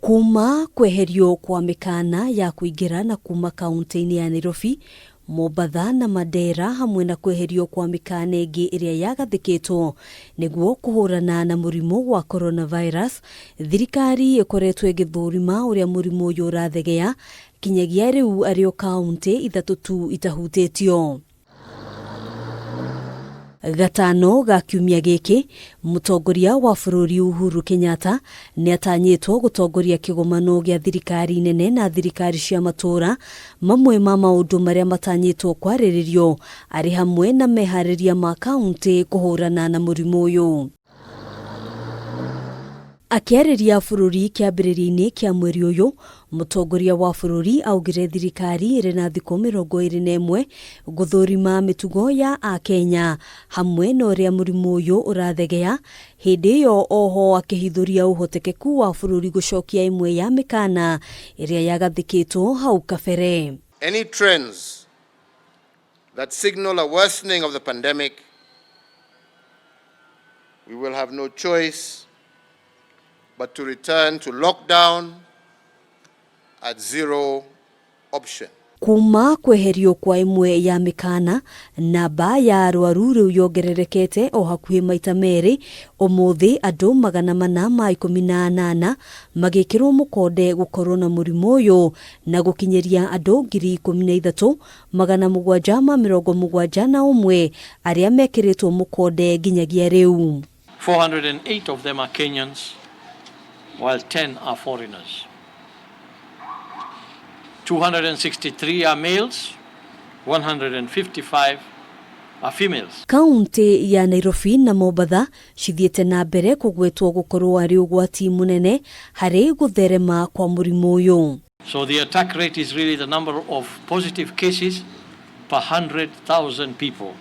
Kuma kweherio kwa mĩkana ya kũingĩra na kuma kaunti-inĩ ya Nairobi, Mombatha na Mandera hamwe na kweherio kwa mĩkana ĩngĩ ĩrĩa yagathĩkĩtwo nĩguo kũhũrana na mũrimũ wa coronavirus, thirikari ĩkoretwo ĩgĩthũrima ũrĩa mũrimũ ũyũ ũrathegea kinyagia rĩu arĩ o kaunti ithatũ tu itahutĩtio. Gatano ga kiumia gĩkĩ, mũtongoria wa bũrũri Uhuru Kenyatta nĩatanyĩtwo gũtongoria kĩgomano gĩa thirikari nene na thirikari cia matũũra, mamwe ma maũndũ marĩa matanyĩtwo kwarĩrĩrio arĩ hamwe na meharĩria ma kauntĩ kũhũrana na mũrimũ ũyũ. Akĩarĩria bũrũri kĩambĩrĩria-inĩ kĩa mweri ũyũ, mũtongoria wa bũrũri augire thirikari ĩrĩ na thikũ 21 gũthũrima mĩtugo ya Akenya hamwe na ũrĩa mũrimũ ũyũ ũrathegea, hĩndĩ ĩyo oho akĩhithũria ũhotekeku wa bũrũri gũcokia ĩmwe ya mĩkana ĩrĩa yagathĩkĩtwo hau kabere. Any trends that signal a worsening of the pandemic, we will have no choice but to return to lockdown at zero option. Kuma kweherio kwa ĩmwe ya mĩkana, namba ya arwaru rĩu yongererekete o hakuhĩ maita merĩ, ũmũthĩ andũ 418 magĩkĩrwo mũkonde gũkorwo na mũrimũ ũyũ na gũkinyĩria andũ 13,771 arĩa mekĩrĩtwo mũkonde nginyagia rĩu. 408 of them are Kenyans, while 10 are foreigners. 263 are males, 155 are females. Kaunti ya Nairobi na Mombatha cithiĩte na mbere kũgwetwo gũkorwo arĩ ũgwati mũnene harĩ gũtherema kwa mũrimũ ũyũ. So the attack rate is really the number of positive cases per 100,000 people.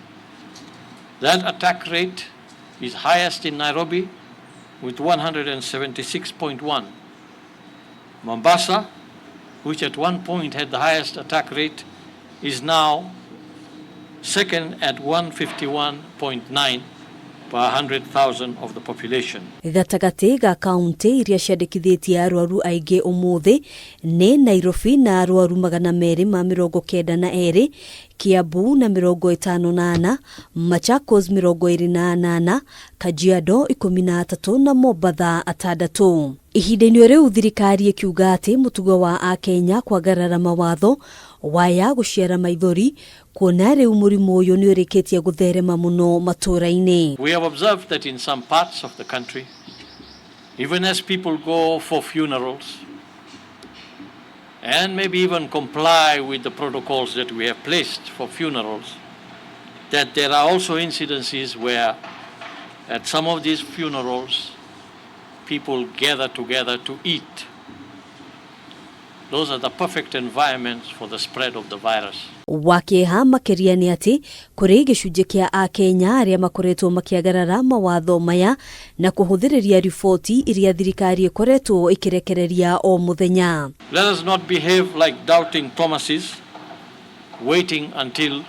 That attack rate is highest in Nairobi with 176.1. Mombasa, which at one point had the highest attack rate, is now second at 151.9 per 100,000 of the population. Gatagatĩ ga kaunti iria ciandĩkithĩtie arwaru aingĩ ũmũthĩ nĩ Nairobi na arwaru 292, Kiambu na 54, Machakos 28, Kajiado 13 na Mombatha 6. Ihinda-inĩ rĩu thirikari ĩkiuga atĩ mũtugo wa Akenya kwagarara mawatho waya gũciara maithori kuona rĩu mũrimũ ũyũ nĩ ũrĩkĩtie gũtherema mũno matũũra-inĩ. We have observed that in some parts of the country, even as people go for funerals and maybe even comply with the protocols that we have placed for funerals, that there are also incidences where at some of these funerals people gather together to eat. Those are the perfect environments for the spread of the virus. Wakĩeha makĩria nĩ atĩ kũrĩ gĩcunjĩ kĩa Akenya arĩa makoretwo makĩagarara mawatho maya na kũhũthĩrĩria riboti iria thirikari ĩkoretwo ĩkĩrekereria o mũthenya. Let us not behave like doubting Thomases, waiting until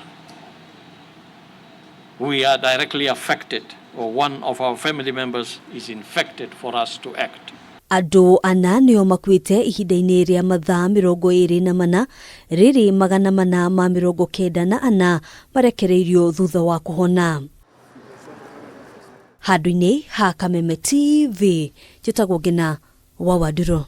we are directly affected or one of our family members is infected for us to act. Andũ ana nĩo makuĩte ihinda-inĩ rĩa mathaa 24 rĩrĩ 494 marekereirio thutha wa kũhona. Handũ-inĩ ha Kameme TV, njĩtagwo Ngina wa Wanduro.